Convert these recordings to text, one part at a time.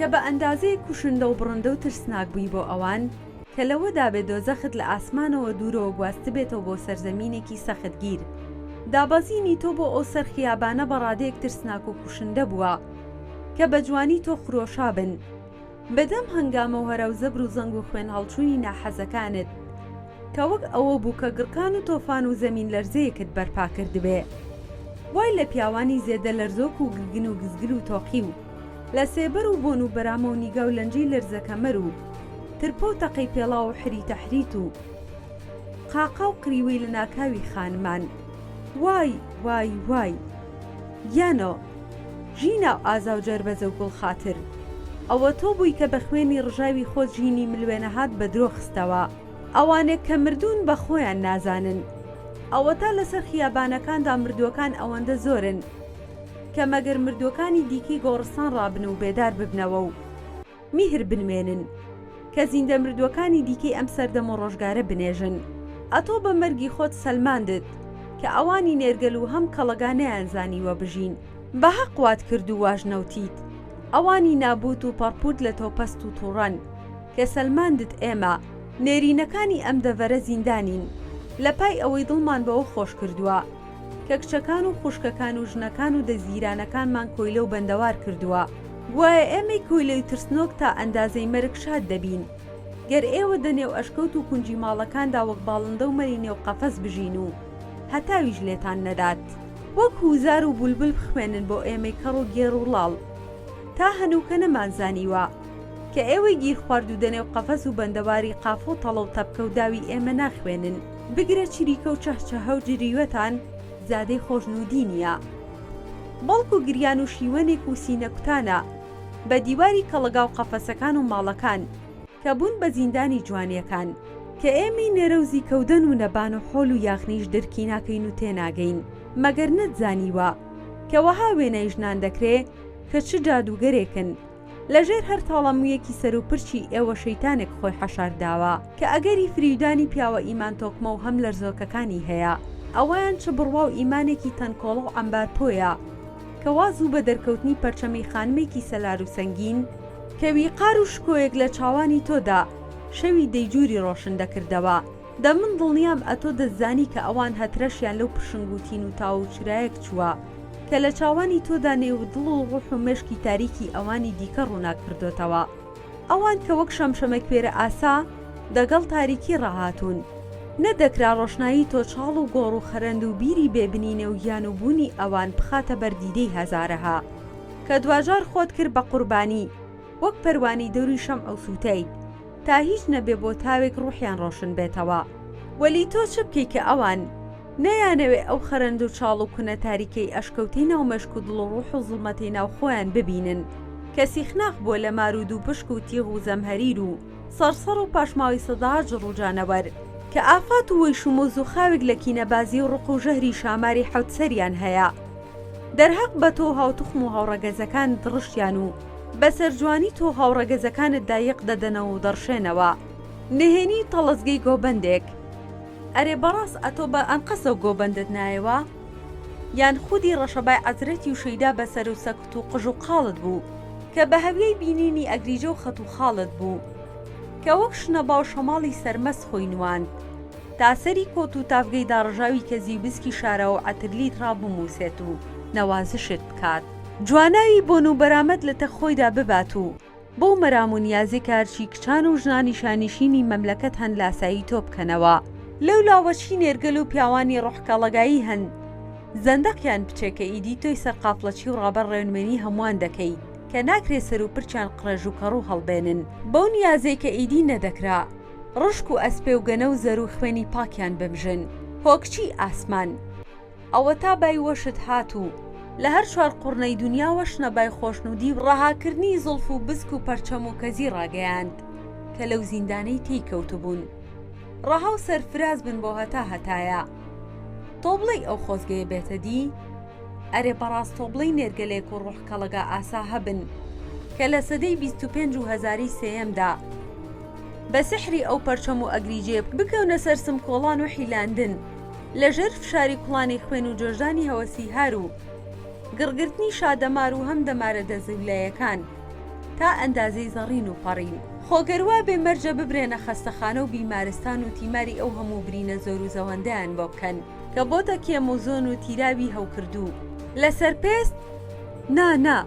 کە بە ئەندازەیەک کوشندە و بڕندە و ترسناک بووی بۆ ئەوان، کە لەوەدابێ دۆزەخت لە ئاسمانەوە دوورەوە گواستبێتەوە بۆ سەرزەمینێکی سەختگیر. دابەزینی تۆ بۆ ئەو سەر خیابانە بە ڕادەیەک ترسناک و کوشندە بووە، کە بە جوانی تۆ خرۆشابن. بە دەم هەنگامە و هەرا و زەبر و زەنگ و خوێن هەڵچوونی ناحەزەکانت، کە وەک ئەوە بوو کە گڕکان و تۆفان و زەمین لەرزەیەکت بەرپا کردبێ. وای لە پیاوانی زێدە لەرزۆک و گرگن و گزگل و تۆقیو، لە سێبەر و بۆن و بەرامە و نیگا و لەنجەی لەرزەکەمەر و ترپە و تەقەی پێڵاو و حریتە حریت و قاقا و قریوەی لەناکاوی خانمان. وای! وای! وای! گیانۆ! ژینا و ئازا و جەربەزە و گوڵخاتر! ئەوە تۆ بووی کە بە خوێنی ڕژاوی خۆت ژینی ملوێنەهات بە درۆ خستەوە. ئەوانێک کە مردوون بە خۆیان نازانن. ئەوەتا لەسەر خیابانەکاندا مردووەکان ئەوەندە زۆرن کە مەگەر مردووەکانی دیکەی گۆڕستان ڕابن و بێدار ببنەوە و میهر بنوێنن کە زیندە مردووەکانی دیکەی ئەم سەردەم و ڕۆژگارە بنێژن. ئەتۆ بە مەرگی خۆت سەلماندت کە ئەوانی نێرگەل و هەم کەڵەگا نەیانزانیوە بژین. بە هەق وات کرد و واش نەوتیت. ئەوانی نابووت و پەڕپووت لە تۆ پەست و تووڕەن کە سەلماندت ئێمە، نێرینەکانی ئەم دەڤەرە زیندانین لە پای ئەوەی دڵمان بەوە خۆش کردووە کە کچەکان و خوشکەکان و ژنەکان و دەزگیرانەکانمان کۆیلە و بەندەوار کردووە. گوایە ئێمەی کۆیلەی ترسنۆک تا ئەندازەی مەرگ شاد دەبین گەر ئێوە دە نێو ئەشکەوت و کونجی ماڵەکاندا وەک باڵندە و مەری نێو قەفەس بژین و هەتاویش لێتان نەدات. وەک هوزار و بولبول بخوێنن بۆ ئێمەی کەڕ و گێڕ و ڵاڵ. تا هەنووکە نەمانزانیوە کە ئێوەی گیرخواردوو دە نێو قەفەس و بەندەواری قافە و تەڵە و تەپکە و داوی ئێمە ناخوێنن، بگرە چریکە و چەهچەهە و جریوەتان زادەی خۆشنوودی نییە، بەڵکو گریان و شیوەنێک و سینەکوتانە بە دیواری کەڵەگا و قەفەسەکان و ماڵەکان کە بوون بە زیندانی جوانییەکان. کە ئێمەی نێرەوزی کەودەن و نەبان و حۆل و یاخنیش درکی ناکەین و تێناگەین، مەگەر نەتزانیوە کە وەها وێنای ژنان دەکرێ کە چ جادووگەرێکن، لە ژێر هەر تاڵە مویەکی سەر و پرچی ئێوە شەیتانێک خۆی حەشار داوە کە ئەگەری فریودانی پیاوە ئیمان تۆکمە و هەم لەرزۆکەکانی هەیە. ئەوەیان چ بڕوا و ئیمانێکی تەنکۆڵە و عەمبارپۆیە کە وا زوو بە دەرکەوتنی پەرچەمی خانمێکی سەلار و سەنگین، کە ویقار و شکۆیەک لە چاوانی تۆدا شەوی دەیجوری ڕۆشن دەکردەوە. دە من دڵنیام ئەتۆ دەتزانی کە ئەوان هەترەشیان لەو پرشنگ و تین و تاو و چرایەک چووە کە لە چاوانی تۆدا نێو دڵ و ڕوح و مێشکی تاریکی ئەوانی دیکە ڕووناک کردۆتەوە. ئەوان کە وەک شەمشەمەکوێرە ئاسا دەگەڵ تاریکی ڕاهاتوون. نەدەکرا ڕۆشنایی تۆ چاڵ و گۆڕ و خەرەند و بیری بێ بنی نێو گیان و بوونی ئەوان بخاتە بەر دیدەی هەزارەها کە دواجار خۆت کرد بە قوربانی وەک پەروانەی دەوری شەمع و سووتایت تا هیچ نەبێ بۆ تاوێک ڕوحیان ڕۆشن بێتەوە. وەلی تۆ چ بکەی کە ئەوان نەیانەوێ ئەو خەرەند و چاڵ و کونە تاریکەی ئەشکەوتەی ناو مێشک و دڵ و ڕوح و زوڵمەتەی ناو خۆیان ببینن کە سیخناخ بووە لە مار و دووپشک و تیغ و زەمهەریر و سەڕسەڕ و پاشماوەی سەدەها جڕ و جانەوەر کە ئافات و وەیش و مۆز و خاوێک لە کینەبازی و ڕق و ژەهری شاماری حەوتسەریان هەیە دەرهەق بە تۆ و هاوتوخم و هاوڕەگەزەکانت ڕشتیان و بەسەر جوانی تۆ و هاوڕەگەزەکانتدا یەق دەدەنەوە و دەڕشێنەوە. نهێنی تەڵەزگەی گۆبەندێک. ئەرێ بەڕاست ئەتۆ بە ئەنقەسەو گۆبەندت نایەوە؟ یان خودی ڕەشەبای عەزرەتی و شەیدا بە سەر و سەکوت و قژ و قاڵت بوو کە بە هەویەی بینینی ئەگریجە و خەت و خاڵت بوو کە وەک شنەبا و شەماڵی سەرمەست خۆی نواند تا سەری کۆت و تاڤگەی داڕژاوی کەزی و بسکی شاراوە و عەترلیت ڕابمووسێت و نەوازشت بکات. جواناوی بۆن و بەرامەت لە تەک خۆیدا ببات و بەو مەرام و نیازەی کە هەرچی کچان و ژنانی شانیشینی مەملەکەت هەن لاسایی تۆ بکەنەوە. لەو لاوە چی نێرگەل و پیاوانی ڕۆح کەڵەگایی هەن زەندەقیان بچێ کە ئیدی تۆی سەرقافڵەچی و ڕابەر ڕێنوێنی هەمووان دەکەی کە ناکرێ سەر و پرچیان قڕێژ و کەڕوو هەڵبێنن. بەو نیازەی کە ئیدی نەدەکرا ڕشک و ئەسپێ و گەنە و زەر و خوێنی پاکیان بمژن. هۆ کچی ئاسمان! ئەوەتا بای وەشت هات و لە هەر چوار قوڕنەی دونیاوە شنەبای خۆشنوودی و ڕەهاکردنی زوڵف و بزک و پەرچەم و کەزی ڕاگەیاند کە لەو زیندانەی تێی کەوتبوون ڕەها و سەرفراز بن بۆ هەتا هەتایە. تۆ بڵێی ئەو خۆزگەیە بێتە دی؟ ئەرێ بەڕاست تۆ بڵێی نێرگەلێک و ڕۆح کەڵەگا ئاسا هەبن کە لە سەدەی 25 و هەزاری سێیەمدا بە سحری ئەو پەرچەم و ئەگریجەیە بکەونە سەر سمکۆڵان و حیلاندن لە ژێر فشاری کوڵانی خوێن و جۆشدانی هەوەسی هار و گڕگرتنی شادەمار و هەم دەمارە دەزوولەیەکان. تا ئەندازەی زەڕین و پەڕین. خۆ گەر وابێ مەرجە ببرێنە خەستەخانە و بیمارستان و تیماری ئەو هەموو برینە زۆر و زەوەندەیان بۆ بکەن کە بۆتە کێموزۆن و تیراوی هەوکردوو لەسەر پێست، نا نا،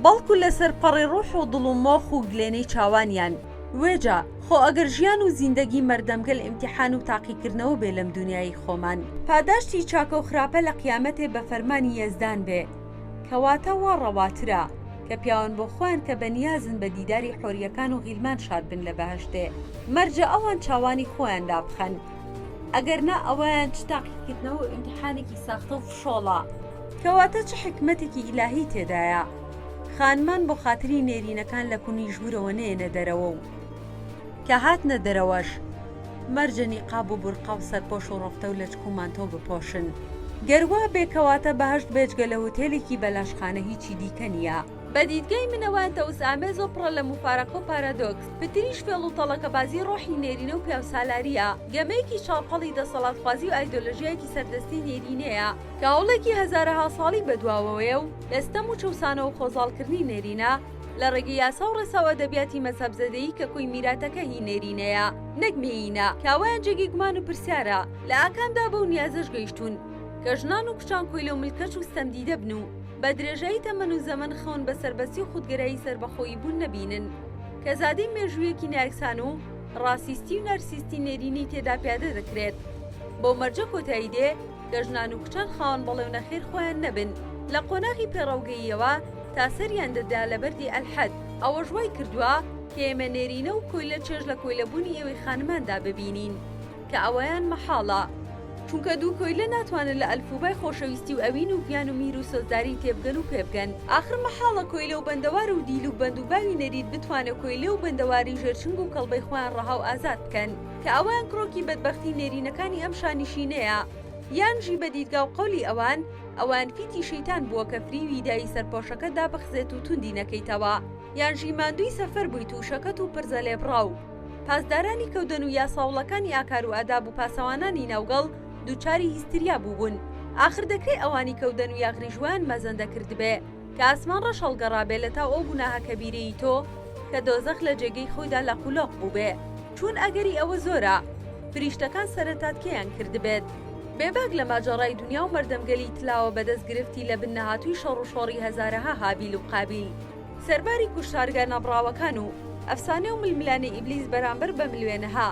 بەڵکو لەسەر پەڕی ڕوح و دڵ و مۆخ و گلێنەی چاوانیان. وێجا، خۆ ئەگەر ژیان و زیندەگی مەردەمگەل ئیمتیحان و تاقیکردنەوە بێ لەم دونیایەی خۆمان، پاداشتی چاکە و خراپە لە قیامەتێ بە فەرمانی یەزدان بێ، کەواتە وا ڕەواترە کە پیاوان بۆ خۆیان کە بە نیازن بە دیداری حۆرییەکان و غیلمان شاد بن لە بەهەشتێ، مەرجە ئەوان چاوانی خۆیان دابخەن، ئەگەر نا ئەوەیان چ تاقیکردنەوە و ئیمتیحانێکی ساختە و فشۆڵە. کەواتە چ حیکمەتێکی ئیلاهی تێدایە خانمان بۆ خاتری نێرینەکان لە کونی ژوورەوە نەیەنە دەرەوە و کە هاتنە دەرەوەش مەرجە نیقاب و بورقا و سەرپۆش و ڕۆفتە و لەچک و مانتۆ بپۆشن؟ گەر وا بێ کەواتە بەهەشت بێجگە لە هوتێلێکی بەلاشخانە هیچی دیکە نییە. بە دیدگای منەوە تەوسئامێز و پڕە لە موفارەقە و پارادۆکس، پتریش فێڵ و تەڵەکەبازی ڕۆحی نێرینە و پیاوسالارییە، گەمەیەکی چاڵپەڵی دەسەڵاتخوازی و ئایدۆلۆژیایەکی سەردەستی نێرینەیە، کە هەوڵێکی هەزارەها ساڵی بەدواوەوەیە و لە ستەم و چەوسانەوە و خۆزاڵکردنی نێرینە لە ڕێگەی یاسا و ڕێسا و ئەدەبیاتی مەزهەبزەدەیی کە کۆی میراتەکە هی نێرینەیە نەک مێیینە، کە ئەوەیان جێگەی گومان و پرسیارە، لە ئاکامدا بەو نیازەش گەیشتوون کە ژنان و کچان کۆیلە و ملکەچ و ستەمدیدە بن و بە درێژایی تەمەن و زەمەن خەون بە سەربەستی و خودگەرایی سەربەخۆیی بوون نەبینن کە زادەی مێژوویەکی نایەکسان و ڕاسیستی و نارسیستی نێرینەی تێدا پیادە دەکرێت. بەو مەرجە کۆتایی دێ کە ژنان و کچان خاوەن بەڵێ و نەخێر خۆیان نەبن لە قۆناغی پێڕەوگەییەوە تا سەریان دەدا لە بەردی ئەلحەد، ئەوەش وای کردووە کە ئێمە نێرینە و کۆیلە چێژ لە کۆیلەبوونی ئێوەی خانماندا ببینین کە ئەوەیان مەحاڵە، چونکە دوو کۆیلە ناتوانن لە ئەلفوبای خۆشەویستی و ئەوین و ڤیان و میهر و سۆزداری تێبگەن و پێبگەن، ئاخر مەحاڵە کۆیلە و بەندەوار و دیل و بەند و باوی نەریت بتوانێ کۆیلە و بەندەواری ژێر چنگ و کەڵبەی خۆیان ڕەها و ئازاد بکەن. کە ئەوەیان کڕۆکی بەدبەختی نێرینەکانی ئەم شانیشینەیە، یانژی بە دیدگا و قەولی ئەوان، ئەوەیان فیتی شەیتان بووە کە فریوی دایی سەرپۆشەکەت دابخزێت و توندی نەکەیتەوە، یانژی ماندووی سەفەر بوویت و شەکەت و پرزە لێبڕاو. پاسدارانی کەودەن و یاساوڵەکانی ئاکار و ئاداب و پاسەوانانی ناوگەڵ دووچاری هیستریا بووبوون. ئاخر دەکرێ ئەوانی کەودەن و یاغریش وایان مەزەندە کردبێ کە ئاسمان ڕەش هەڵگەڕابێ لەتاو ئەو گوناهە کەبیرەی تۆ کە دۆزەخ لە جێگەی خۆیدا لەق و لۆق بووبێ. چوون ئەگەری ئەوە زۆرە فریشتەکان سەرەتاتکێیان کردبێت. بێباک لە ماجەڕای دونیا و مەردەمگەلی تلاوە بەدەست گرفتی لە بن نەهاتووی شەڕ و شۆڕی هەزارەها هابیل و قابیل، سەرباری کوشتارگا نەبڕاوەکان و ئەفسانە و ململانێی ئیبلیس بەرامبەر بە ملوێنەها،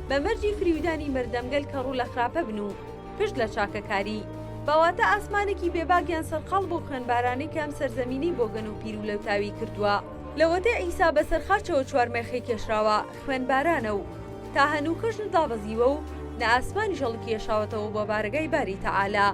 بە مەرجی فریودانی مەردەمگەل کە ڕوو لە خراپە بن و پشت لە چاکەکاری. بە واتە ئاسمانێکی بێباک یان سەرقاڵ بەو خوێنبارانەی کە ئەم سەرزەمینەی بۆگەن و پیر و لەوتاوی کردووە. لەوەتەی عیسا بەسەر خاچەوە چوارمێخەی کێشراوە، خوێنبارانە و تا هەنووکەش نە دابەزیوە و نە ئاسمانیش هەڵکێشاوەتەوە بۆ بارەگای باری تەعالا.